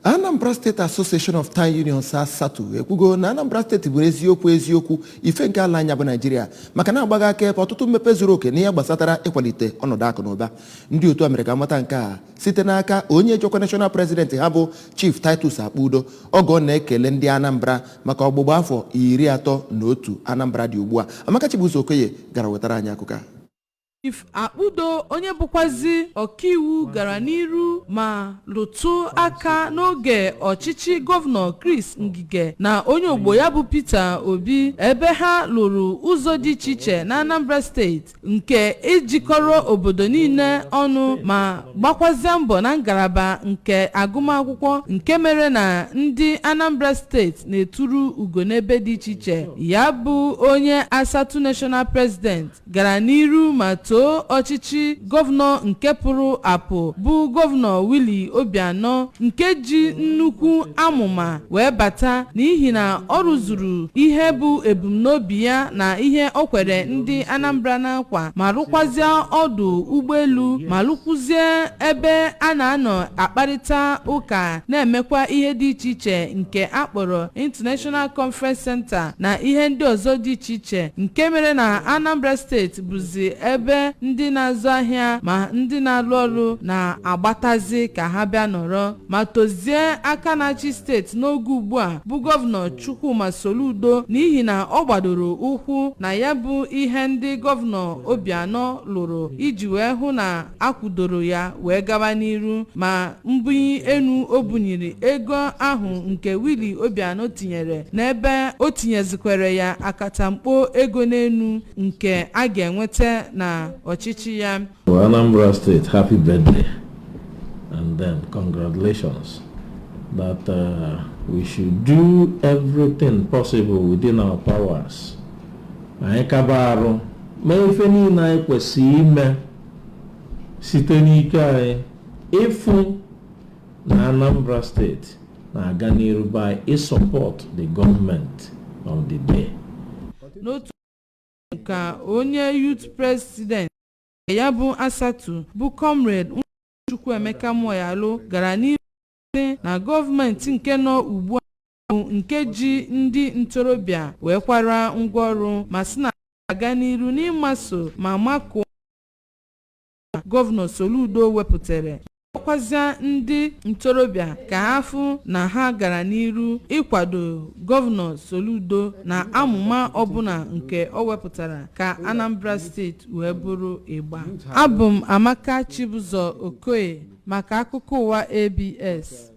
Anambra State Association of Town Unions, ASATU, ekwugo na Anambra Steeti bụ eziokwu eziokwu ife nke ala anya bụ Naijiria, maka na agbaghị aka ebe ọtụtụ mmepe zuru oke n'ihe gbasatara ịkwalite ọnọdụ akụ na ụba. Ndị otu a mere ka amata nke a site n'aka onye jọkwa national president ha, bụ Chief Titus Akpudo, oge ọ na-ekele ndị Anambra maka ọgbụgba afọ 31 Anambra dị ugbu a. Amaka Chibuzo Okoye gara wetara anyị akụkọ a. Chief Akpudo, onye bụkwazi ọkaiwu, gara n'iru ma lụtụ aka n'oge ọchịchị Gọvanọ Chris Ngige na onye ogbo ya bụ Peter Obi, ebe ha lụrụ ụzọ dị iche iche na Anambra Steeti nke ijikọrọ obodo niile ọnụ, ma gbakwazie mbọ na ngalaba nke agụmakwụkwọ, nke mere na ndị Anambra Steeti na-eturu ugo n'ebe dị iche iche. Ya bụ onye ASATU National President gara n'iru ma too ọchịchị gọvanọ nke pụrụ apụ, bụ Gọvanọ Willie Obianọ, nke ji nnukwu amụma wee bata, n'ihi na ọ rụzuru ihe bụ ebumnobi ya na ihe o kwere ndị Anambra na nkwa, ma rụkwazie ọdụ ụgbọelu, ma rụkwuzie ebe a na-anọ akparịta ụka, na-emekwa ihe dị iche iche nke a kpọrọ International Conference Center na ihe ndị ọzọ dị iche iche, nke mere na Anambra Steeti bụzi ebe ndị na-azụ ahịa ma ndị na-alụ ọrụ na-agbatazi ka ha bịa nọrọ, ma tozie aka na-achị steeti n'oge ugbu a, bụ Gọvanọ Chukwuma Soludo, n'ihi na ọ gbadoro ụkwụ na ya bụ ihe ndị Gọvanọ Obianọ lụrụ iji wee hụ na akwụdoro ya wee gaba n'iru, ma mbunye enu o bunyere ego ahụ nke Willie Obianọ tinyere n'ebe o tinyezikwere ya akatamkpo ego n'enu nke a ga-enweta na ọchịchị ya. Anambra State, happy birthday. And then congratulations that we should do everything possible within our powers. Anyị kaba arụ mee ife niile anyị kwesịrị ime site n'ike anyị ịfụ na Anambra State na-aga n'iru by support the government of the day. N'otu ka onye youth president ya bụ ASATU, bụ Comrade Chukwuemeka Moyalụ, gara n'ihu sị na gọọmenti nke nọ ugbu a bụ nke ji ndị ntorobịa wee kwara ngwaọrụ, ma sị na aga n'iru n'ịmaso ma makụọ Gọvanọ Soludo wepụtara, ọkwazịa ndị ntorobịa ka ha fụ na ha gara n'iru ịkwado Gọvanọ Soludo na amụma ọbụla nke o wepụtara ka Anambra Steeti wee bụrụ ịgba. Abụ m Amaka Chibụzọ Okoye maka akụkọ ụwa ABS.